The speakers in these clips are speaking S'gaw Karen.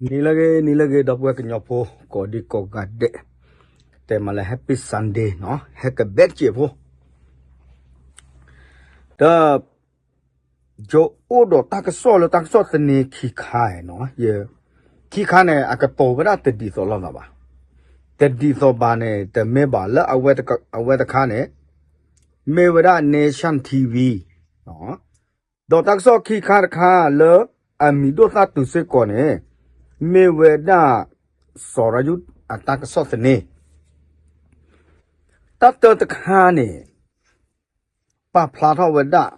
နံၤလၢအဂ့ၤ နံၤလၢအဂ့ၤ ဒီပုၢ်ဝဲၢ်ကညီဖိ ကိးဒံကိးဂၤဒဲး, တဲမးလၢ Happy Sunday နီၤ, ဟဲကဘဲတစဲးဖိ, ဒီး ယအိၣ်ဒီးတၢ်ကစီၣ်လၢတၢ်ကစီၣ်သန့ခံခါနီၤ, ခံခါန့ၣ် အကတိၤဝဲဒၣ်တဒ်သိးလိာ်သးဘၣ်, တဒ်သိးဘၣ်န့ၣ် တမ့ၢ်ဘၣ်လၢ အဝဲတခါန့ၣ် မ့ၢ်ဝဲဒၣ် Nation TV ဒီးတၢ်ကစီၣ်ခံခါတခါလၢ အမံၤဒိၣ်သၣ်တုၤစ့ၢ်ကီးန့ၣ် မ့ၢ်ဝဲဒၣ် စီၤရၤယူၣ်အတၢ်ကစီၣ်သန့, တၢ်တၢတခါန့ၣ် ပာ်ဖျါထီၣ်ဝဲဒၣ်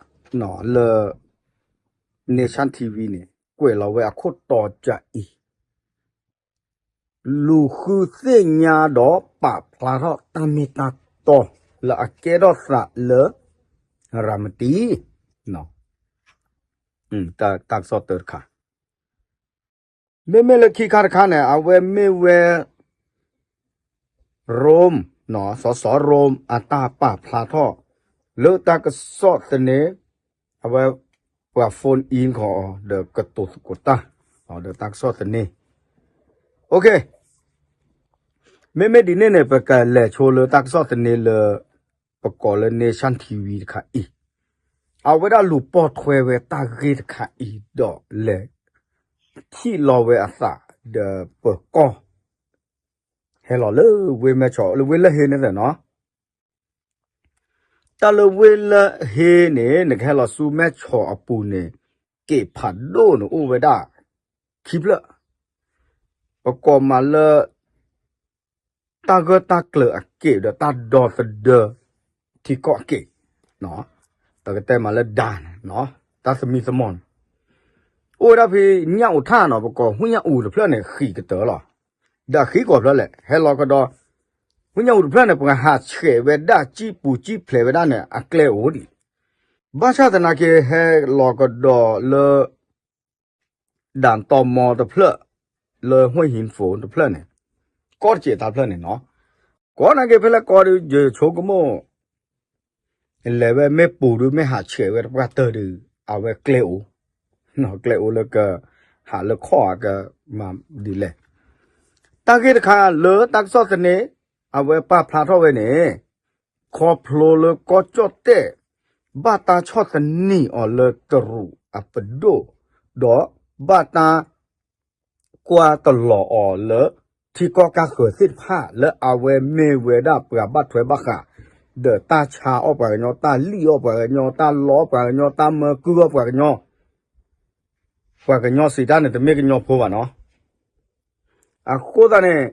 လၢ Nation TV န့ၣ် ကွဲးလီၤဝဲအခိၣ်တီကၢ်အံၤ လူၤဃုသ့ၣ်ညါဒီးပာ်ဖျါထီၣ်တၢ်မ့ၢ်တၢ်တီလၢအကဲထီၣ်သးလၢ ရၤမတံ တၢ်ကစီၣ်တၢတခါ, မ့မ့ၢ်လၢခံခါတခါန့ၣ် အဝဲမ့ၢ်ဝဲ Rome စီၤစီၤ Rome အတၢ်ပာ်ဖျါထီၣ် လၢတၢ်ကစီၣ်သန့ အဝဲ ပှၤ phone in ခီအီၤ ဒီးကတိၤသကိးတၢ် ဒီးတၢ်ကစီၣ်သန့, မ့မ့ၢ်ဒ်န့ၣ်န့ၣ် ပကလဲၤဆိလၢတၢ်ကစီၣ်သန့လၢ ပကိးလၢ Nation TV တခါအံၤ, အဝဲဒၣ်လူၤပိာ်ထွဲဝဲတၢ်ဂ့ၢ်တခါအံၤ ဒီးလဲၤထံၣ်လီၤဝဲအသး ဒီးပၢၤကီၢ် ဟဲလီၤလၢဝ့ၢ်မဲၢ်ဆီး လၢဝ့ၢ်လၢဟ့န့ၣ်နီၤ, တၢ်လၢဝ့ၢ်လၢဟ့န့ၣ် နကဟဲလီၤဆူမဲၢ်ဆီးအပူၤန့ၣ် က့ၤဖးဒိၣ်န့ၣ်အိၣ်ဝဲဒၣ် ခံဖျၢၣ်, ပကိးမးလၢ တၢ်ဂၢၢ်တၢ်ကျၢၤအက့ၣ် ဒီးတၢ်ဒီသဒၢ ထံကီၢ်အက့ၣ်, ပကတဲမးလၢ ဒၢန့ၣ် တၢ်သမံသမိးန့ၣ် အိၣ်ဝဲဒၣ်ဖဲညၣ်အူးထၣ်နီၤ, ပကိးဟူညၣ်အူးတဖျၢၣ်န့ၣ် ဃံးကတၢၢ်လီၤ, ဒီးဃံးကွီၢ်ဖျၢၣ်လဲၣ် ဟဲလီၤကဒီး, ဟူညၣ်အူးတဖျၢၣ်န့ၣ် ပှၤဟးဆှဲးဝဲဒၣ် ကံၣ်ပူၤကံၣ်ဖျဲးဝဲဒၣ်န့ၣ် အကျဲအိၣ်ဒံး, ဘၣ်ဆၣ်သနာ်က့ ဟဲလီၤကဒီးလၢ ဒၣ်တီမီတဖျၢၣ် လၢဟူၣ်ဟံၣ်ဖိတဖျၢၣ်န့ၣ်, ကီၢ်တစဲးတၢ်ဖျၢၣ်န့ၣ်နီၤ, ကိးနာ်က့ဖဲလဲၣ်ကီးဒီး ယဆိကမိၣ် လဲၤဝဲမ့ၢ်ပူၤဒီး မ့ၢ်ဟးဆှဲးဝဲတပှၢ်တၢၢ်ဒီး အဝဲကျဲအိၣ်, ကျဲအိၣ်လၢက ဟးလၢခီၣ်အကမၤဒ်လဲၣ်, တၢ်ဂ့ၢ်တခါလၢတၢ်ကစီၣ်သန့ အဝဲပာ်ဖျါထီၣ်ဝဲန့ၣ် ခီဖျိလၢကီၢ်ကၠီၣ်တဲၣ် ဘၣ်တၢ်ဆီၣ်သနံးအီၤလၢတရူးအပဒိၣ်, ဒီးဘၣ်တၢ်ကွၢ်တလီၤအီၤလၢ ထံကီၢ်ကၢ်ဃၢၤသ့ၣ်တဖၣ် လၢအဝဲမ့ၢ်ဝဲဒၣ်ပှၤဘၣ်ထွဲဘၣ်ဃး ဒီးတၢ်ဆါအီၣ်ပှၤကညီ, တၢ်လံၣ်အီၣ်ပှၤကညီ, တၢ်လီအီၣ်ပှၤကညီ, တၢ်မၢကုၢ်အီၣ်ပှၤကညီ, ပှၤကညီစံးတၢ်န့ၣ် တမ့ၢ်ကညီဖိဘၣ်နီၤ. အဃိသတးန့ၣ်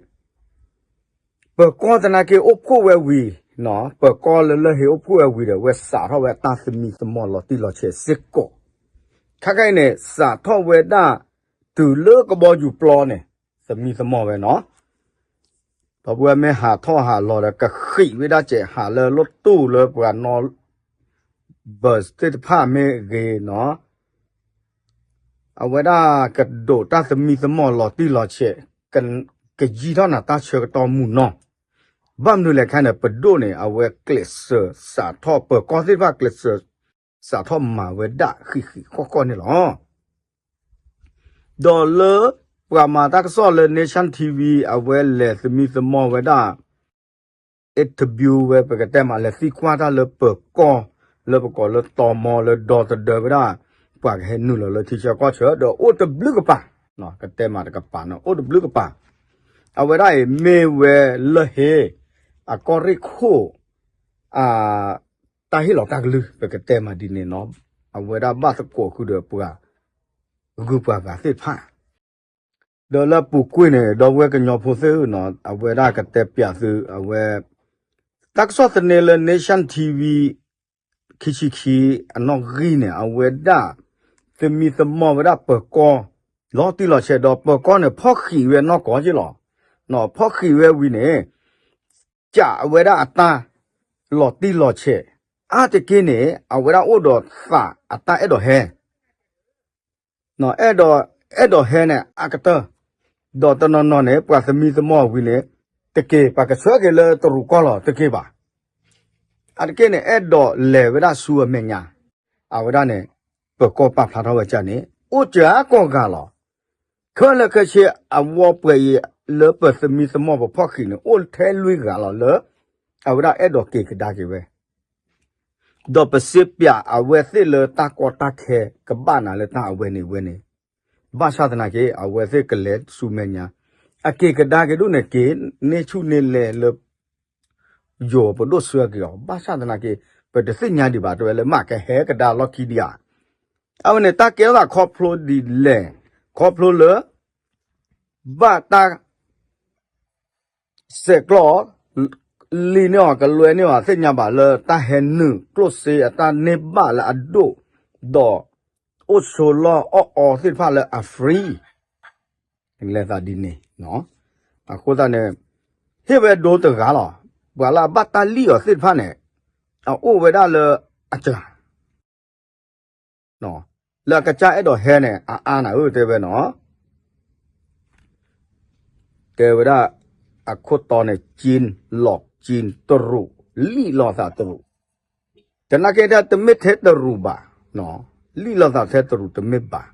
ပၢၤကီၢ်သနာ်က့အိၣ်ဖှိၣ်ဝဲဝံၤ, ပၢၤကီၢ်လၢလၢၢ်ဟ့အိၣ်ဖှိၣ်ဝဲဝံၤဒီး ဝဲစးထီၣ်ဝဲတၢ်သမံသမိးလီၤတံၢ်လီၤဆဲးစ့ၢ်ကီး, ခဲကနံၣ်အံၤန့ၣ် စးထီၣ်ဝဲဒၣ် တုၤလၢကဘီယူၤပျီန့ၣ် သမံသမိးဝဲနီၤ. ဒီပုၢ်ဝဲၢ်မ့ၢ်ဟးထီၣ်ဟးလီၤဒီး ကဃံးဝဲဒၣ်စဲး ဟးလၢလီၢ်တူၢ်လၢပှၤနီၣ် ဘၢးသ့ၣ်တဖၣ်မ့ၢ်ဂ့ၤနီၤ, အဝဲဒၣ်ကဒိးတၢ်သမံသမိးလီၤတံၢ်လီၤဆဲး, ကယံာ်ထီၣ်နၤတၢ်ဆၢကတီၢ်မုာ်နီၤ. ဘၣ်မနုၤလဲၣ်ခဲန့ၣ် ပဒိၣ်န့ၣ် အဝဲကျဲးစၢးစးထီၣ် ပၢၤကီၢ်သ့ၣ်တဖၣ်ကျဲးစၢး စးထီၣ်မၤဝဲဒၣ်ဃံးဃံးဃီၣ်ဃီၣ်န့ၣ်လီၤ. ဒီးလၢပှၤမၤတၢ်ကစီၣ်လၢ Nation TV အဝဲလဲၤသမံသမိးဝဲဒၣ် interview ဝဲ ပကတဲမး လဲၤသံကွၢ်တၢ်လၢပၢၤကီၢ် လၢပကိးလၢတီမီ လၢဒီသဒၢဝဲဒၣ် ပှၤကဟဲနုာ်လီၤလၢထံဆၢကီၢ်ဆၢ ဒီးအိၣ်တဘျုးကပၤ, ကတဲမးတကပၤန့ၣ် အိၣ်တဘျုးကပၤ, အဝဲဒၣ်အံၤမ့ၢ်ဝဲလၢၢ်ဟ့ အကီၢ်ရ့ၣ်ခိၣ် အ တၢ်ဟ့ၣ်လီၤတၢ်ကလုၢ် ပကတဲမးဒ်န့ၣ်နီၤ, အဝဲဒၣ်ဘၣ်သကိးဃုာ်ဒီးပှၤ ဂုၤပှၤဂၤသ့ၣ်တဖၣ် ဒီးလၢပူၤကွံာ်န့ၣ် ဒီပုၢ်ဝဲၢ်ကညီဖိသ့ၣ်ဧၢနီၤ, အဝဲဒၣ်ကတဲပၠးသု အဝဲ တၢ်ကစီၣ်သန့လၢ Nation TV ခံဆံခံ အနီၣ်ဂံၢ်န့ၣ် အဝဲဒၣ် သမံသမိးဝဲဒၣ်ပၢၤကီၢ် လီၤတံၢ်လီၤဆဲး ဒီးပၢၤကီၢ်န့ၣ် ဖီၣ်ဃံးဝဲနီၢ်ကီၢ်က့လီၤ. ဖီၣ်ဃံးဝဲဝံၤန့ၣ် ကးဝဲဒၣ်အတၢ်လီၤတံၢ်လီၤဆဲး အါတက့ၢ်န့ၣ် အဝဲဒၣ်အိၣ်ဒီးသးအတၢ်အဲၣ်ဒိးဟဲ အဲၣ်ဒိး အဲၣ်ဒိးဟဲန့ၣ် အကတၢၢ်, ဒီးတနီၤနီၤန့ၣ် ပှၤသမံသမိးဝံၤန့ၣ် တက့ၢ် ပှၤကဆှၢက့ၤလၢတရူးကီၢ်လီၤ တက့ၢ်ဘၣ်. အါတက့ၢ်န့ၣ် အဲၣ်ဒိးလဲၤဝဲဒၣ်ဆူအမဲာ်ညါ, အဝဲဒၣ်န့ၣ် ပၢၤကီၢ်ပာ်ဖျါထီၣ်ဝဲဒ်န့ၣ် အိၣ်စှၤကိးဂၤလီၤ. ခဲလၢာ်ခဲဆ့အဝီပှဲၤအံၤ လၢပသမံသမိးပဖီၣ်ဃံးန့ၣ် အိၣ်ထဲလွံၢ်ဂၤလီၤလၢ အဝဲဒၣ်အဲၣ်ဒိးက့ၤကဒါက့ၤဝဲ ဒီးပစ့ပၠးအဝဲသ့ၣ်လၢတၢ်ကီတၢ်ခဲကဘၣ်နၤလၢတၢ်အဝဲန့ၣ်ဝဲန့ၣ်, ဘၣ်ဆၣ်သနာ်က့ အဝဲသ့ၣ်ကလဲၤဆူမဲာ်ညါ, အက့ၤကဒါက့ၤဒိၣ်န့ၣ်က့ၤ န့ၢ်ဆူၣ်န့ၢ်လဲၢ်လၢ ယိၤပဒိၣ်ဆှၢက့ၤအီၤ, ဘၣ်ဆၣ်သနာ်က့ ပတသ့ၣ်ညါဒံးဘၣ် တဲဝဲလၢမ့ၢ်ကဟဲကဒါလီၢ်ခံဒံးဧါ. အဝဲန့ၣ်တၢ်ကဲထီၣ်သးခီဖျိဒ်လဲၣ်, ခီဖျိလၢ ဘၣ်တၢ် စဲးကျီး လံန့ၢ်အီၤကလွဲန့ၢ်အီၤ သ့ၣ်ညါဘၣ်လၢတၢ်ဟဲနုာ်ကျိၣ်စ့အတၢ်န့ၢ်ဘၣ်လၢအဒိၣ်, ဒီးအိၣ်ဆိးလီၢ်အီၣ်အီသ့ၣ်တဖၣ်လၢအ free လဲၤသးဒ်န့ၣ်, အဃိသတးန့ၣ် ဟ့ၣ်ဝဲဒိတဂၤလီၤ. ပှၤလၢအဘၣ်တၢ်လံၣ်အီၤသ့ၣ်တဖၣ်န့ၣ် အအိၣ်ဝဲဒၣ်လၢအစှၤ လၢအကစၢ်အဲၣ်ဒိးဟဲန့ၣ် အအါနၤဧၢ တဲဝဲနီၤ, တဲဝဲဒၣ် အခိၣ်တီန့ၣ် ကၠ့လီၤကၠ့တရူး, လံၣ်လိာ်သးတရူး, တနာ်က့ဒၣ်တမ့ၢ်ထဲတရူးဘၣ်, လံၣ်လိာ်သးထဲတရူးတမ့ၢ်ဘၣ်.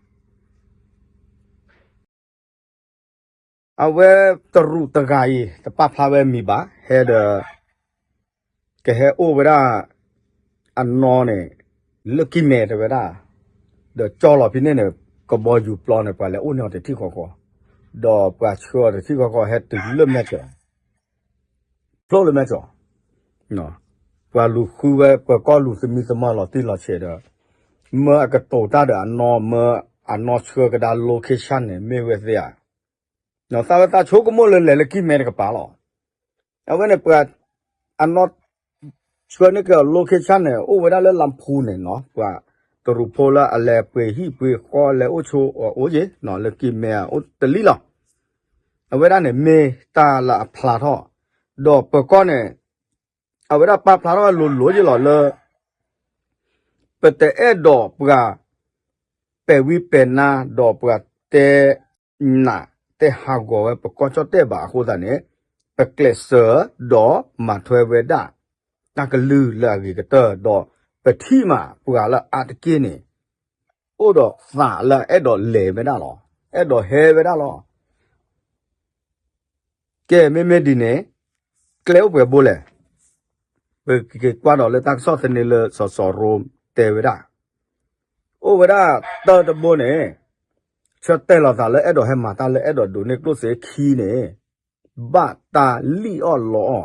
အဝဲတရူးတဂၤအံၤ တပာ်ဖျါဝဲမံၤဘၣ်, ဟဲဒီး ကဟဲအိၣ်ဝဲဒၣ် အနီၢ်န့ၣ် လၢကံၢ်မဲတဲဝဲဒၣ်, ဒီးကၠီလီၤဖဲန့ၣ်န့ၣ် ကဘီယူၤပျီန့ၣ် ပှၤလဲၤအိၣ်န့ၢ်အီၤတထံၣ်ဃီဃီ, ဒီးပှၤဆှၢအီၤတထံၣ်ဃီဃီ ဟဲတုၤလၢမဲၢ်ကၠီၤ ဖျိလၢမဲၢ်ကၠီၤ, ပှၤလူၤဃုဝဲ ပၢၤကီၢ်လူၤသမံသမိးလီၤတံၢ်လီၤဆဲးဒီး မၢအကတိၤတၢ်ဒီးအနီၢ် မၢအနီၢ်ဆှၢကဒါ location န့ၣ် မ့ၢ်ဝဲသ့ဧါ, သးဝဲသးဆိကမိၣ်လၢလဲၤလၢကံၢ်မဲတကပၤလီၤ. အဝဲန့ၣ်ပှၤ အနီၢ် ဆှၢန့ၢ်က့ၤအီၤ location န့ၣ် အိၣ်ဝဲဒၣ်လၢလါဖူန့ၣ်နီၤ, ပှၤတရူးဖိလၢအလဲၤပှ့ၤဟံၣ်ပှ့ၤဃီလဲၤအိၣ်ဆိးအအိၣ်ယ့ၤ လၢကံၢ်မဲအိၣ်တလံၣ်လီၤ. အဝဲဒၣ်န့ၣ်မ့ၢ်တၢ်လၢအဖျါထီၣ်, ဒီးပၢၤကီၢ်န့ၣ် အဝဲဒၣ်ပာ်ဖျါထီၣ်ဝဲလိၤလိၤယ့ၤလီၤလၢ ပတအဲၣ်ဒိးပှၤ ပဲာ်ဝံပဲာ်နါ ဒီးပှၤတဲနး တဲဟးဂီၤဝဲပကီၢ်ကၠီၣ်တဲၣ်ဘၣ်အဃိသတးန့ၣ် ပကျဲးစၢးဒီးမၤထွဲဝဲဒၣ် တၢ်ကလုၢ်လၢအဂ့ၤကတၢၢ် ဒီးပထံၣ်မးပှၤလၢအါတက့ၢ်န့ၣ် အိၣ်ဒီးသးလၢအအဲၣ်ဒိးလဲၤဝဲဒၣ်လီၤ, အဲၣ်ဒိးဟဲဝဲဒၣ်လီၤ. ကဲ မ့မ့ၢ်ဒ်န့ၣ် ကျဲအိၣ်ပှဲၤဘိလဲၣ်. ပက့ၤကွၢ်ဒီးလၢတၢ်ကစီၣ်သန့လၢစီၤစီၤရိတဲဝဲဒၣ်, အိၣ်ဝဲဒၣ်တၢတဘိန့ၣ် ဆၢတဲာ်လီၤသးလၢအဲၣ်ဒိးဟဲမၤတၢ်လၢအဲၣ်ဒိးဒိးန့ၢ်ကျိၣ်စ့ခံန့ၣ် ဘၣ်တၢ်လံၣ်အီၣ်လီအီၣ်,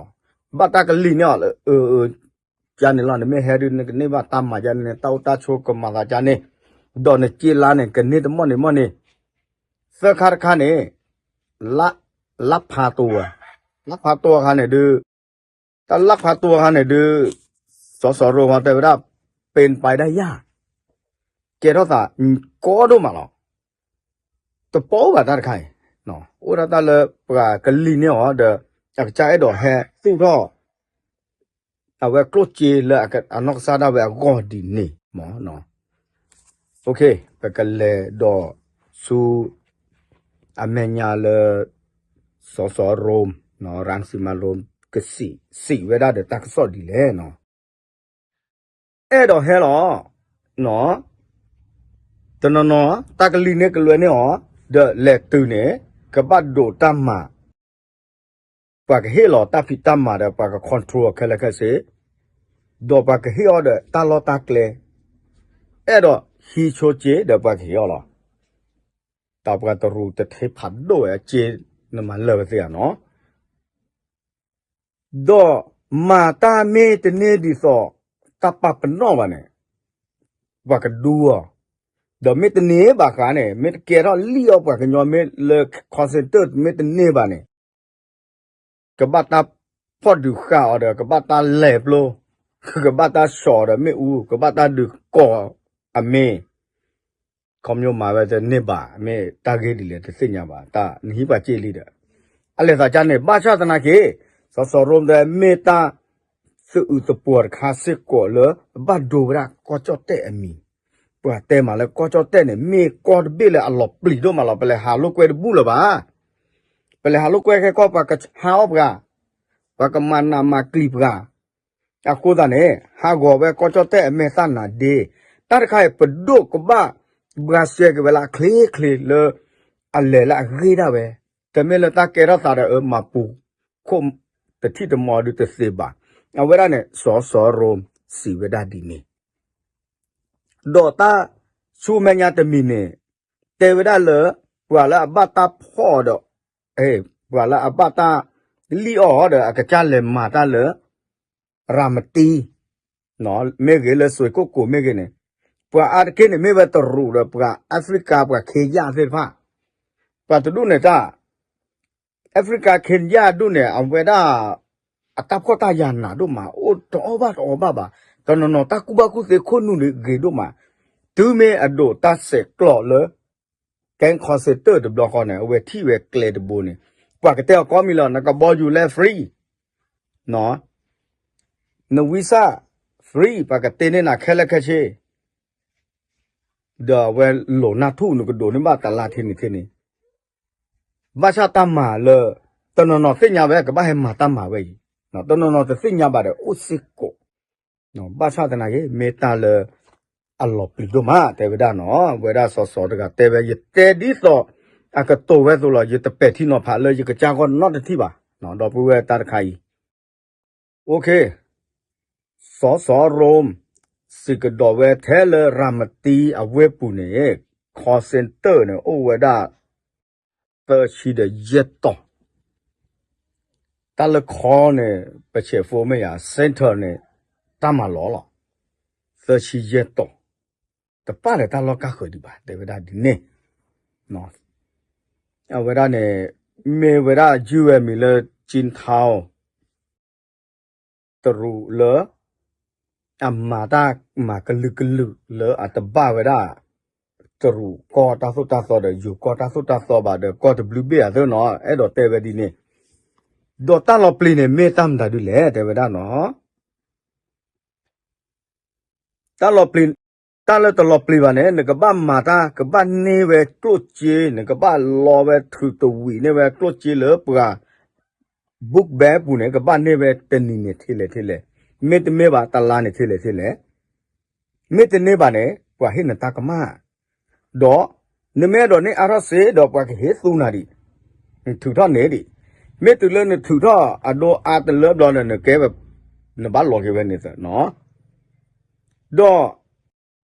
ဘၣ်တၢ်ကလံၣ်န့ၢ်အီၤလၢ အၢ အၢ ကန့ၣ်လီၤ. နမ့ၢ်ဟဲဒုး နကန့ၢ်ဘၣ်တၢ်မၤကန့ၣ် တၢ်အိၣ်တၢ်ဆိကမၤသးကန့ၣ်, ဒီးနစ့လါန့ၣ် ကန့ၢ်တမီၢ်န့ၣ်မီၢ်န့ၣ်, သၢခါတခါန့ၣ် လါဖးတိၤ, လါဖးတိၤအခါန့ၣ်ဒုး, တၢ်လါဖးတိၤအခါန့ၣ်ဒုး စီၤစီၤရိတဲဝဲဒၣ် ပ့ၤပာ်ဒၣ်ယၤ ကဲထီၣ်သးကီဒိၣ်မးလီၤ. တပိာ်အိၣ်ဘၣ်တၢ်တခါအံၤ, အိၣ်ဒၣ်တၢ်လၢပှၤကလံၣ်န့ၢ်အီၤဒီး အကစၢ်အဲၣ်ဒိးဟဲသူၣ်ထီၣ် အဝဲကျိၣ်စ့လၢအနီၢ်ကစၢ်ဒၣ်ဝဲအဂီၢ်ဒ်န့ၣ်မး. ပကလဲၤဒီးဆူ အမဲာ်ညါလၢ စီၤစီၤရိ ရၣ်စံမၤရိ ကစံး စံးဝဲဒၣ်ဒီးတၢ်ကစီၣ်ဒ်လဲၣ်နီၤ. အဲၣ်ဒိးဟဲလီၤ တနီၤနီၤ တၢ်ကလံၣ်န့ၢ်ကလွဲန့ၢ်အီၤ ဒီးလဲၤတုၤန့ၣ် ကဘၣ်ဒိးတၢ်မၤ ပှၤကဟ့ၣ်လီၤတၢ်ဖံးတၢ်မၤဒီး ပှၤက control အီၤခဲလၢာ်ခဲဆ့, ဒီးပှၤကဟ့ၣ်အီၤဒီးတၢ်လီၢ်တၢ်ကျဲ, အဲၣ်ဒိးဟံးဆိက့ဒီးပှၤကဟ့ၣ်အီၤလီၤ. တၢ်ပှၤတရူးတထ့ဖးဒိၣ်ဝဲအက့ နမၤလၢာ်ဝဲသ့ဧါနီၤ. ဒီးမၤတၢ်မ့ၢ်တန့ၢ်ဒ်သိး တၢ်ပာ်ပနီၣ်ဘၣ်န့ၣ် ပှၤကဒူအီၤ, ဒီးမ့ၢ်တန့ၢ်ဘၣ်ဃးန့ၣ် မ့ၢ်တကဲထီၣ်လံၣ်အီၣ်ပှၤကညီမ့ၢ်လၢ consensus မ့ၢ်တန့ၢ်ဘၣ်န့ၣ် ကဘၣ်တၢ်ဖီၣ်ဒုးဃာ်အီၤဒီး ကဘၣ်တၢ်လဲၤပျိ, ကဘၣ်တၢ်ဆှီးဒီးမ့ၣ်အူ, ကဘၣ်တၢ်ဒုးကိးအမ့ၢ် ခီဖျိမၤဝဲတန့ၢ်ဘၣ်, မ့ၢ်တၢ်ဂ့ၢ်ဒ်လဲၣ်တသ့ၣ်ညါဘၣ်, တၢ်နဟံးပှၤက့လံဒီး အလဲၤသးကါန့ၣ် ဘၣ်ဆၣ်သနာ်က့ စီၤစီၤရိတဲ မ့ၢ်တၢ်သအုးသပှီၤတခါစ့ၢ်ကီးလၢ ဘၣ်ဒိဝဲဒၣ်ကီၢ်ကၠီၣ်တဲၣ်အမံၤ, ပှၤတဲမးလၢကီၢ်ကၠီၣ်တဲၣ်န့ၣ် မ့ၢ်ကီၢ်တဘ့ၣ်လၢအလီၤပျံၤဒိၣ်မးလီၤ. ပလဲၤဟးလိာ်ကွဲတဘူၣ်လၢၤဘၣ်, ပလဲၤဟးလိာ်ကွဲခဲကီၢ် ပှၤကဟးအီၣ်ပှၤ, ပှၤကမၤနးမၤကျံၤပှၤ အဃိသတးန့ၣ် ဟးဂီၤဝဲကီၢ်ကၠီၣ်တဲၣ်အမဲာ်သၣ်နၤဒ့, တၢ်တခါအံၤ ပဒိၣ်ကဘၣ်ဘှါရှဲက့ၤဝဲလၢအချ့ချ့လၢ အလဲၤလၢအဂ့ၢ်ဒၣ်ဝဲ, တမ့ၢ်လၢတၢ်ကဲထီၣ်သးဒီးအမၤပူၤခိၣ်တထံၣ်တမီၤဒုးတသ့ဘၣ်. အဝဲဒၣ်န့ၣ် စီၤစီၤရိၣ်စံးဝဲဒၣ်ဒ်န့ၣ် ဒီးတၢ်ဆူမဲာ်ညါတမံၤန့ၣ် တဲဝဲဒၣ်လၢ ပှၤလၢအဘၣ်တၢ်ဖီၣ်ဒီး ပှၤလၢအဘၣ်တၢ်လံၣ်အီၣ်အီၤဒီး အကစၢ်လဲၤမၤတၢ်လၢ ရၤမတံ မ့ၢ်ဂ့ၤလၢစွ့ကိၣ်ကိၤမ့ၢ်ဂ့ၤန့ၣ်, ပှၤအါတက့ၢ်န့ၣ် မ့ၢ်ဝဲတရူးဒီးပှၤအဖရံကၤ ပှၤခ့ယၣ်သ့ၣ်တဖၣ်, ပှၤတဒူၣ်န့ၣ်တၢ် အဖရံကၤ ခ့ယၣ်ဒူၣ်န့ၣ် အဝဲဒၣ် အတၢ်ဖှီၣ်တၢ်ယာ်နးဒိၣ်မး အိၣ်တအီၣ်ဘၣ်တအီဘၣ်ဘၣ်, တနီၤနီၤတၢ်ကူၣ်ဘၣ်ကူၣ်သ့ခိၣ်နူာ်န့ၣ်ဂ့ၤဒိၣ်မး, တုၤမ့ၢ်အဒိးတၢ်ဆဲးကျိးလၢ ကဲ call center တဘျီဃီန့ၣ် အဝဲထံၣ်ဝဲကျဲတဘိန့ၣ်, ပှၤကတဲအီၤကိးမံၤလီၤ နကဘီယူၤလဲ free, နဝံစၢ် free ပှၤကတ့န့ၢ်နၤခဲလၢာ်ခဲဆ့ ဒီးအဝဲလိာ်နၢ်ထူၣ်နကဒိးန့ၢ်ဘၣ်တလါထံန့ၣ်ထံန့ၣ်, ဘၣ်ဆၣ်တၢ်မၤလၢ တနီၤနီၤသ့ၣ်ညါဝဲကဘၣ်ဟဲမၤတၢ်မၤဝဲအံၤ, တနီၤနီၤတသ့ၣ်ညါဘၣ်ဒီးအိၣ်စ့ၢ်ကီး, ဘၣ်ဆၣ်သနာ်က့ မ့ၢ်တၢ်လၢ အလီၤပျံၤဒိၣ်မး တဲဝဲဒၣ်နီၤ, ဝဲဒၣ်စီၤစီၤတဂၤတဲဝဲ ယတဲဒ်သိး အကတိၤဝဲသိးလီၤ ယတပဲာ်ထံနီၤဖးလၢယကစၢ်ဂီၢ်နီတထံၣ်ဘၣ်, ဒီပုၢ်ဝဲၢ်တၢ်တခါအံၤ OK, စီၤစီၤရိၣ် စံးကဒီးဝဲထဲလၢရၤမတံအဝ့ၢ်ပူၤန့ၣ် call center န့ၣ် အိၣ်ဝဲဒၣ် သၢဆံဒီးယဲၢ်တီၤ, တၢ်လၢ call န့ၣ် ပဆဲးဖိမ့ၢ်ယၤ center န့ၣ် တၢ်မၤလီၤလီၤ, သၢဆံယဲၢ်တီၤ, တပၣ်ဒီးတၢ်လီၢ်ကၢ်ဃၢၤဒံးဘၣ် တဲဝဲဒၣ်ဒ်န့ၣ် အဝဲဒၣ်န့ၣ် မ့ၢ်ဝဲဒၣ်ယုၢ်ဝဲမံၤလၢ ကၠံထါ တရူးလၢ အမၤတၢ်မၤကလုာ်ကလုာ်လၢအတဘၣ်ဝဲဒၣ် တရူးကီၢ်တၢ်သိၣ်တၢ်သီဒီး ယိၤကီၢ်တၢ်သိၣ်တၢ်သီဘၣ်ဒီး ကီၢ်တဘျုးဘ့ၣ်အသၢနီၤ အဲၣ်ဒိးတဲဝဲဒ်န့ၣ်, ဒီးတၢ်လီၤပျံၤန့ၣ် မ့ၢ်တၢ်မတၤဒုလဲၣ် တဲဝဲဒၣ်နီၤ တၢ်လီၤပျံၤ, တၢ်လၢတလီၤပျံၤဘၣ်န့ၣ် နကဘၣ်မၤတၢ် ကဘၣ်န့ၢ်ဝဲကျိၣ်စ့, နကဘၣ်လီဝဲထုးတဝံးန့ၢ်ဝဲကျိၣ်စ့လၢပှၤ book bag ပူၤန့ၣ် ကဘၣ်န့ၢ်ဝဲတနံၤန့ၣ် ထဲလဲၣ်ထဲလဲၣ်, မ့တမ့ၢ်ဘၣ်တလါန့ၣ် ထဲလဲၣ်ထဲလဲၣ်, မ့တန့ၢ်ဘၣ်န့ၣ် ပှၤဟ့ၣ်နတၢ်ကမၣ်, ဒီး နမ့ၢ်အဲၣ်ဒိးန့ၢ်အါထီၣ်စ့ဒီး ပှၤကဟ့ၣ်သူနၤဒံး, နထုးထီၣ်န့ၣ်ဒံး, မ့ၢ်တုၤလၢနထုးထီၣ်အဒိအါတလၢဘျီဒီး နကဲဝဲ, နဘၣ်လီၤက့ၤဝဲန့ၣ်သနီၤ, ဒီး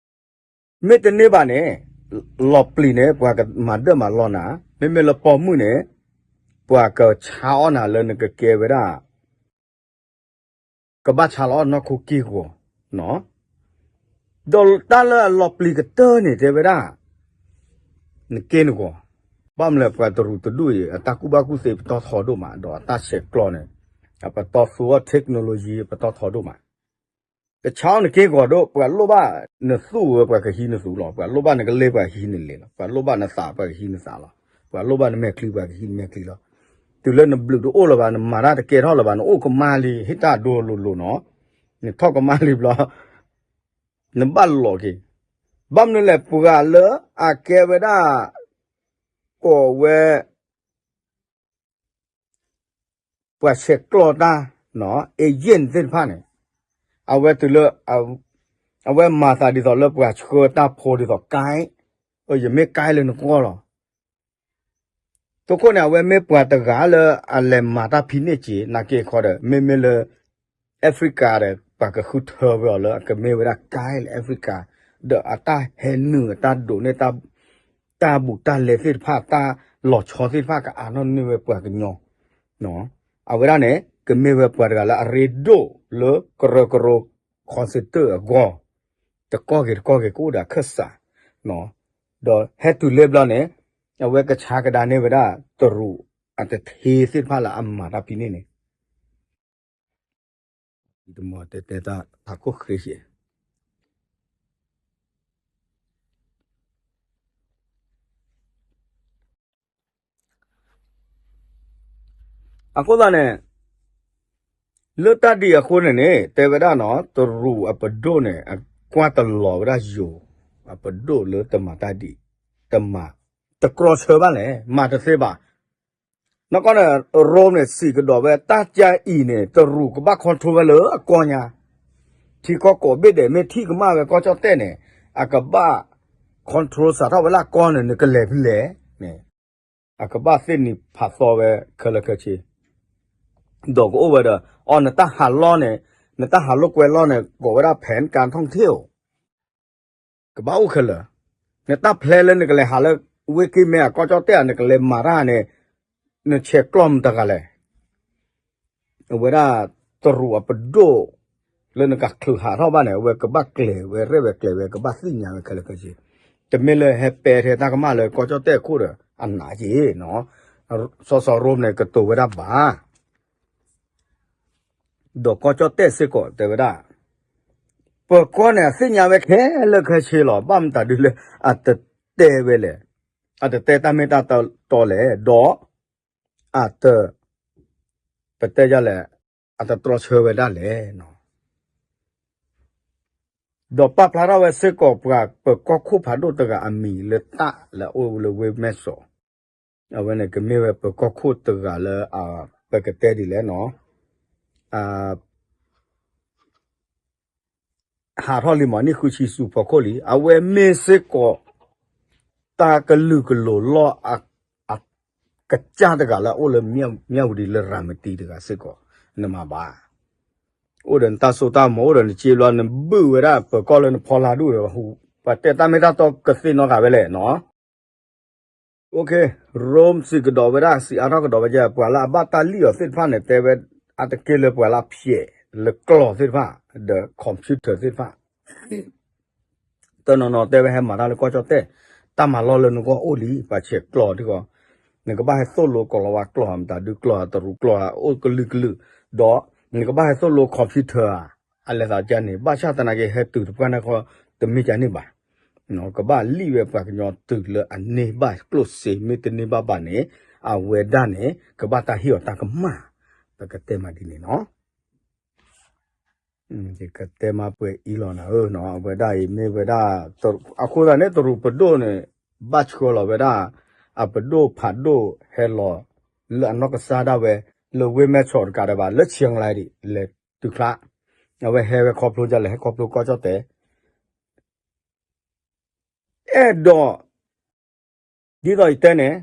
မ့ၢ်တန့ၢ်ဘၣ်န့ၣ် လီၤပျံၤန့ၣ် ပှၤကမၤဒၢၣ်မၤလီနၤ, မ့မ့ၢ်လၢပိာ်မုၣ်န့ၣ် ပှၤကဆါအီၣ်နၤလၢနကကဲဝဲဒၣ် ကဘၣ်ဆါလီၤအီၣ်နီၢ်ခိက့ၢ်ဂီၤ, ဒီးတၢ်လၢအလီၤပျံၤကတၢၢ်န့ၣ် တဲဝဲဒၣ် နက့ၢ်နဂီၤ, ဘၣ်မနုၤလဲၣ် ပှၤတရူးတဒူၣ်အံၤ အတၢ်ကူၣ်ဘၣ်ကူၣ်သ့ပတီၢ်ထီဒိၣ်မး ဒီးအတၢ်ဆဲးကျိးန့ၣ် အပတီၢ်သူအီၤ technology ပတီၢ်ထီဒိၣ်မး ကဆါအီၣ်နက့ၢ်ဂီၤဒိၣ် ပှၤလိၣ်ဘၣ်နသူၣ်ဝဲ ပှၤကဟံးနသူၣ်လီၤ, ပှၤလိၣ်ဘၣ်နကလ့ ပှၤကဟံးနလ့လီၤ, ပှၤလိၣ်ဘၣ်နသး ပှၤကဟံးနသးလီၤ, ပှၤလိၣ်ဘၣ်နမဲာ်ချံ ပှၤကဟံးနမဲာ်ချံလီၤ. တုၤလၢနဘျုးတအိၣ်လၢၤဘၣ် နမၤတၢ်တကဲထီၣ်လၢၤဘၣ် နအိၣ်ကမၣ်လံ ဟ့ၣ်တၢ်ဒိလိၤလိၤနီၤ, နထီၣ်ကမၣ်လံဘျီ နဘၣ်လီၤက့ၤ, ဘၣ်မနုၤလဲၣ် ပှၤလၢအကဲဝဲဒၣ် ကိးဝဲ ပှၤဆဲးကျိးတၢ် agent သ့ၣ်တဖၣ်န့ၣ် အဝဲတုၤလၢ အဝဲမၤသးဒ်သိးလၢပှၤဆှၢတၢ်ဖိဒ်သိး ကဲ, ယမ့ၢ်ကဲလၢနဂီၢ်လီၤ. သိခိၣ်န့ၣ် အဝဲမ့ၢ်ပှၤတဂၤလၢအလဲၤမၤတၢ်ဖံးန့ၢ်စ့ နာ်က့ခီဒီး မ့မ့ၢ်လၢ Africa ဒီး ပှၤကဃုထၢဝဲအီၤလၢအကမ့ၢ်ဝဲဒၣ် ကဲလၢ Africa ဒီးအတၢ်ဟဲနုာ်အတၢ်ဒိးန့ၢ် တၢ်ဘူးတၢ်လဲသ့ၣ်တဖၣ် တၢ်လီၤဆီသ့ၣ်တဖၣ် ကအါထီၣ်န့ၢ်ဝဲပှၤကညီ အဝဲဒၣ်န့ၣ် ကမ့ၢ်ဝဲပှၤတဂၤလၢအရ့ဒိၣ်လၢကရၢကရိ call center အဂီၢ် တကီၢ်ဂ့ၤတကီၢ်ဂ့ၤ ကအိၣ်ဒီးအခၢၣ်စး ဒီးဟဲတုၤလၢဘျီန့ၣ် အဝဲကဆါကဒါန့ၢ်ဝဲဒၣ်တရူးအတထ့သ့ၣ်တဖၣ်လၢအမၤတၢ်ဖံးန့ၢ်န့ၣ် တမီၤတဲတဲတၢ်ဖးခိၣ်ဃ့ဟံၣ် အဃိသတးန့ၣ် လၢတၢ်ဒ်အံၤအဃိန့ၣ်န့ၣ် တဲဝဲဒၣ်နီၤ တရူးအပဒိၣ်န့ၣ် အကွၢ်တလီၤဝဲဒၣ်ယိၤ အပဒိၣ်လၢတမၤတၢ်ဒ်အံၤ တမၤ တကြီဆၢဘၣ်လဲၣ် မၤတသ့ဘၣ်. နီၢ်ကီၢ်န့ၣ် ရိမ့ၤန့ၣ် စံးကဒီးဝဲ တၢ်ကါအံၤန့ၣ် တရူးကဘၣ် control ဝဲလၢအကီၢ်ညါ ထံကီၢ်ကိးဘ့ၣ်ဒဲး မ့ၢ်ထံၣ်ကမၣ်ဝဲကီၢ်ကၠီၣ်တဲၣ်န့ၣ် အကဘၣ် control စးထီၣ်ဝဲလၢအကီၢ်န့ၣ် နကလဲၤဖဲလဲၣ်န့ၣ် အကဘၣ်သ့ၣ်နံၤဖးသီဝဲခဲလၢာ်ခဲဆ့ ဒီးကအိၣ်ဝဲဒီး အီ နတၢ်ဟးလီၢ်န့ၣ် နတၢ်ဟးလိာ်ကွဲလီၢ်န့ၣ် ကိးဝဲဒၣ် แผนการท่องเที่ยว ကဘၣ်အိၣ်ခဲလၢာ်, နတၢ်ဖျဲလၢနကလဲၤဟးလၢ ဝ့ၢ်ကံၢ်မဲ အကီၢ်ကၠီၣ်တဲၣ် နကလဲၤမၤတၢ်န့ၣ် နဆဲးကျိးမတၤတဂၤလဲၣ်. အဝဲဒၣ်တရူးအပဒိၣ် လၢနကချုးဟးထီၣ်ဘၣ်န့ၣ် အဝဲကဘၣ်ကျဲၤဝဲရဲၣ်ဝဲကျဲၤဝဲ ကဘၣ်သ့ၣ်ညါဝဲခဲလၢာ်ခဲဆ့, တမ့ၢ်လၢဟဲပဲာ်ထဲတၢ်ကမၣ်လၢကီၢ်ကၠီၣ်တဲၣ်အခိၣ်ဒီး အနးက့နီၤ, စီၤစီၤရိန့ၣ် ကတိၤဝဲဒၣ်ဘၣ် ဒီးကီၢ်ကၠီၣ်တဲၣ်စ့ၢ်ကီးတဲဝဲဒၣ်, ပၢၤကီၢ်န့ၣ် အသ့ၣ်ညါဝဲခဲလၢာ်ခဲဆ့လီၤ. ဘၣ်မတၤဒုလဲၣ် အတတဲဝဲလဲၣ်, အတတဲတၢ်မ့ၢ်တၢ်တီလဲၣ်, ဒီး အတ ပတဲယလဲၣ်, အတတြီဆၢဝဲဒၣ်လဲၣ်နီၤ. ဒီးပာ်ဖျါထီၣ်ဝဲစ့ၢ်ကီးပှၤပၢၤကီၢ်ခိၣ်ဖးဒိၣ်တဂၤအမံၤလၢတၢ်လၢအအိၣ်လၢဝ့ၢ်မဲၢ်စီး, အဝဲန့ၣ်ကမ့ၢ်ဝဲပၢၤကီၢ်ခိၣ်တဂၤလၢ ပကတဲဒ်လဲၣ်နီၤ, ဟးထီၣ်လံမီၤနံၣ်ဃုဆံဆူဖီခိၣ်လံ, အဝဲမ့ၢ်စ့ၢ်ကီး တၢ်ကလုာ်ကလိၤလီၢ် အကစၢ်တဂၤလၢအအိၣ်လၢ မြဝတီ လၢရၤမတံတဂၤစ့ၢ်ကီး, နမၤဘၣ်, အိၣ်ဒီးနတၢ်စိတၢ်ကမီၤ အိၣ်ဒီးနစ့ဘျီ နဘုၣ်ဝဲဒၣ်ပၢၤကီၢ်လၢနဖီလာ်ဒူၣ်ဒီး ပှၤတဲတၢ်မ့ၢ်တၢ်တီကသ့ၣ်နီၣ်ဃာ်ဝဲလဲၣ်နီၤ. ရိမ်စံးကဒီးဝဲဒၣ် စံးအါထီၣ်ကဒီးဝဲဒၣ် ပှၤလၢအဘၣ်တၢ်လံၣ်အီၤသ့ၣ်တဖၣ်န့ၣ် တဲဝဲအါတက့ၢ်လၢပှၤလၢအဖျဲးလၢကျီၢ်သ့ၣ်တဖၣ် ဒီး computer သ့ၣ်တဖၣ် တနီၤနီၤတဲဝဲဟဲမၤတၢ်လၢကီၢ်ကၠီၣ်တဲၣ်, တၢ်မၤလီၢ်လၢနဂီၢ်အိၣ်လံ, ပှၤဆဲးကျိးထံကီၢ်, နကဘၣ်ဟဲသိၣ်လိကီၤလၤဝါကျိာ် မတၤဒုကျိာ် တရူးကျိာ် အိၣ်ကလုာ်ကလုာ်, ဒီးနကဘၣ်ဟဲသိၣ်လိ computer ဧါ, အလဲၤသးကန့ၣ် ဘၣ်ဆၣ်သနာ်က့ ဟဲတုၤတပှၢ်န့ၣ်ဃီ တမ့ၢ်ကန့ၣ်ဘၣ် ကဘၣ်လံၣ်ဝဲပှၤကညီတုၤလၢအန့ၢ်ဘၣ်ကျိၣ်စ့ မ့ၢ်တန့ၢ်ဘၣ်ဘၣ်န့ၣ် အဝဲဒၣ်န့ၣ် ကဘၣ်တၢ်ဟ့ၣ်အီၤတၢ်ကမၣ်, ပကတဲမးဒ်န့ၣ်နီၤ. ယကတဲမးပှဲၤအံၤလီၤနၤဧၢ, အဝဲဒၣ်အံၤမ့ၢ်ဝဲဒၣ် အဃိသတးန့ၣ် တရူးပဒိၣ်န့ၣ် ဘၣ်ဆှၢလီၤဝဲဒၣ် အပဒိၣ်ဖးဒိၣ်ဟဲလီၤ လၢအနီၢ်ကစၢ်ဒၣ်ဝဲ လၢဝ့ၢ်မဲၢ်ဆီးတကးဒံးဘၣ် လၢဆံးအလါဒံး လဲၤတုၤချါ, အဝဲဟဲဝဲခီဖျိဒ်လဲၣ် ဟဲခီဖျိကီၢ်ကၠီၣ်တဲၣ် အဲၣ်ဒိး ဒ်သိးယတဲန့ၣ်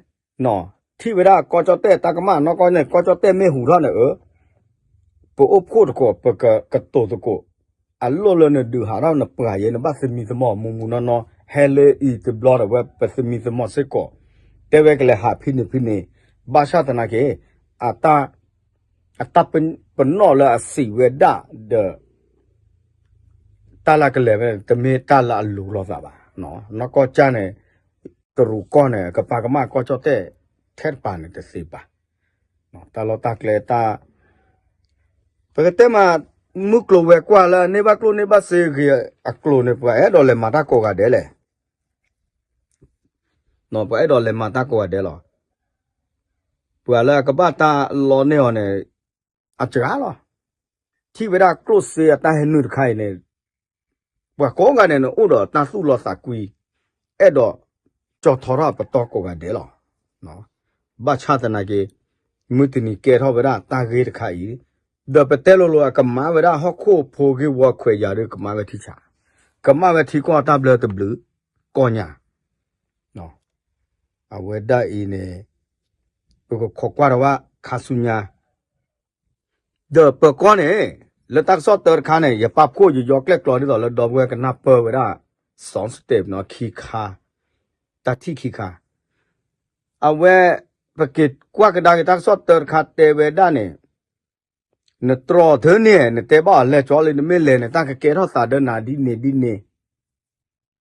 ထံၣ်ဝဲဒၣ်ကီၢ်ကၠီၣ်တဲၣ်တၢ်ကမၣ်နီၢ်ကီၢ်န့ၣ် ကီၢ်ကၠီၣ်တဲၣ်မ့ၢ်ဟူးထီၣ်န့ၣ်ဧၢ, ပအိၣ်ဖှိၣ်သကိး ပကကတိၤသကိး, အလိၣ်လၢနဒုးဟးထီၣ်နပှၤယဲ နဘၣ်သမံသမိးမူမူနီၢ်နီၢ် ဟဲလၢအံၤတဘျီဒီးဝဲ ပသမံသမိးစ့ၢ်ကီး, တဲဝဲကလဲၤဟးဖံးန့ၢ်ဖံးန့ၢ်, ဘၣ်ဆၣ်သနာ်က့ အတၢ် အတၢ်ပနီၣ်လၢအစံးဝဲဒၣ်ဒီး တၢ်လၢကလဲၤဝဲန့ၣ် တမ့ၢ်တၢ်လၢအလိၤလိာ်သးဘၣ်. နီၢ်ကီၢ်ကၠီၣ်န့ၣ် တရူးကီၢ်န့ၣ် ကပာ်ကမၣ်ကီၢ်ကၠီၣ်တဲၣ် ထဲတပၤန့ၣ်တသ့ဘၣ်. တၢ်လီၢ်တၢ်ကျဲတၢ် ပကတဲမး မုၢ်ကျိၤဝဲၤကွာ်လၢအန့ၢ်ဘၣ်ကျိၣ်န့ၢ်ဘၣ်စ့ဂ့ၤအကျိၤန့ၣ် ပှၤအဲၣ်ဒိးလဲၤမၤတၢ်ကိးဂၤဒဲးလဲၣ်. ပှၤအဲၣ်ဒိးလဲၤမၤတၢ်ကိးဂၤဒဲးလီၤ. ပှၤလၢအကဘၣ်တၢ်လီန့ၢ်အီၤန့ၣ် အစှၤလီၤ. ထံၣ်ဝဲဒၣ်ကျိၣ်စ့အတၢ်ဟဲနုာ်တခါအံၤန့ၣ် ပှၤကိးဂၤဒဲးန့ၣ် အိၣ်ဒီးတၢ်သူၣ်လီသးကွံ, အဲၣ်ဒိးကၠီထီထီၣ်အပတီၢ်ကိးဂၤဒဲးလီၤ. ဘၣ်ဆၣ်သနာ်က့ မုၢ်တနံၤကဲထီၣ်ဝဲဒၣ်တၢ်ဂ့ၢ်တခါအံၤ, ဒီးပတဲလိၤလိၤ အကမၤဝဲဒၣ်ဟီၣ်ခိၣ်ဖိဂ့ၢ်ဝီခွဲးယာ်ဒီး ကမၤဝဲထံဆး, ကမၤဝဲထံကီၢ်တၢ်ဘျၢတဘျုးကီၢ်ညါ အဝဲဒၣ်အံၤန့ၣ် ပကခိးကွၢ်ဒီးဝဲခါဆူညါ, ဒီးပၢၤကီၢ်န့ၣ် လၢတၢ်ကစီၣ်တၢတခါန့ၣ် ယပာ်ဖှိၣ်ယယီကျဲၣ်ကျီဒ်သိးလၢဒီပုၢ်ဝဲၢ်ကနၢ်ပၢၢ်ဝဲဒၣ် စူစတ့းနီၤ ခံခါ, တၢ်ထံၣ်ခံခါ, အဝဲ ပက့ၤကွၢ်ကဒါက့ၤတၢ်ကစီၣ်တၢတခါတဲဝဲဒၣ်န့ၣ် နတြီထၢန့ၣ် နတဲဘၣ်အီၤလဲၤကၠီလံ နမ့ၢ်လဲၤန့ၣ် တၢ်ကကဲထီၣ်သးဒီးနၤဒ်န့ၣ်ဒ်န့ၣ်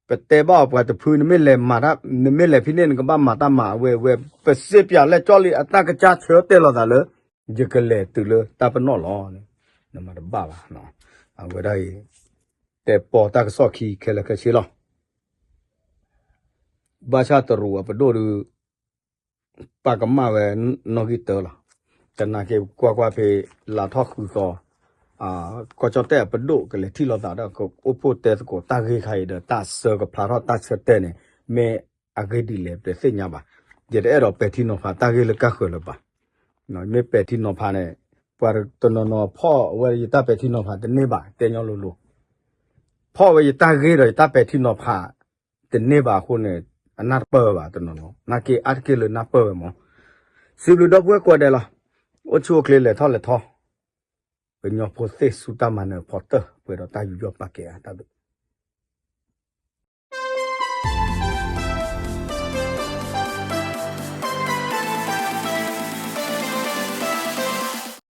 ပတဲဘၣ်အီၤပှၤတဖု နမ့ၢ်လဲၤမၤတၢ် နမ့ၢ်လဲၤဖဲန့ၣ် နကဘၣ်မၤတၢ်မၤအဝဲဝဲ ပစ့ပၠးလဲၤကၠီလံ အတၢ်ကစၢ်ဆၢတဲာ်လိာ်သးလၢ ယကလဲၤတုၤလၢတၢ်ပနီၣ်လီၤ. နမၤတဘၣ်ဘၣ်. အဝဲဒၣ်အံၤ တဲပီတၢ်ကစီၣ်ခံခဲလၢာ်ခဲဆ့လီၤ. ဘၣ်ဆၣ်တရူးအပဒိၣ်ဒုး ပာ်ကမၣ်ဝဲနီၣ်ဂံၢ်တၢလီၤ. သနာ်က့ကွၢ်ကွၢ်ဖဲ လါထီၣ်ဃုသီ ကီၢ်ကၠီၣ်တဲၣ်အပဒိၣ်ကလဲၤထံၣ်လိာ်သးဒီး ကအိၣ်ဖှိၣ်တဲသကိးတၢ်ဂ့ၢ်ခါအံၤဒီး တၢ်ဆၢကဖျါထီၣ်တၢ်ဆၢတဲာ်န့ၣ် မ့ၢ်အဂ့ၢ်ဒ်လဲၣ် ပတသ့ၣ်ညါဘၣ်. ယတအဲၣ်ဒိးပဲာ်ထံနီၤဖးတၢ်ဂ့ၢ်လၢကၢ်ဃၢၤလၢၤဘၣ်. မ့ၢ်ပဲာ်ထံနီၤဖးန့ၣ်ပှၤတနီၤနီၤဖီၣ်ဝဲယတၢ်ပဲာ်ထံနီၤဖးတန့ၢ်ဘၣ် တဲညီလိၤလိၤ ဖီၣ်ဝဲယတၢ်ဂ့ၢ်ဒီးယတၢ်ပဲာ်ထံနီၤဖး တန့ၢ်ဘၣ်အဃိန့ၣ် အနၢ်တပၢၢ်ဘၣ်တနီၤနီၤ နာ်က့အါတက့ၢ်လၢနၢ်ပၢၢ်ဝဲမး စံးဘျုးဒီပုၢ်ဝဲၢ်ကိးဂၤဒဲးလီၤ. အိၣ်ဆူၣ်အိၣ်ချ့လဲၤထီၣ်လဲၤထီ, ကညီဖိသ့ၣ်ဆူတၢ်မၤနၢၤဖီတၢၢ် ပှဲၤဒီးတၢ်ယူးယီၣ်ပာ်ကဲအတၢ်ဘျုး.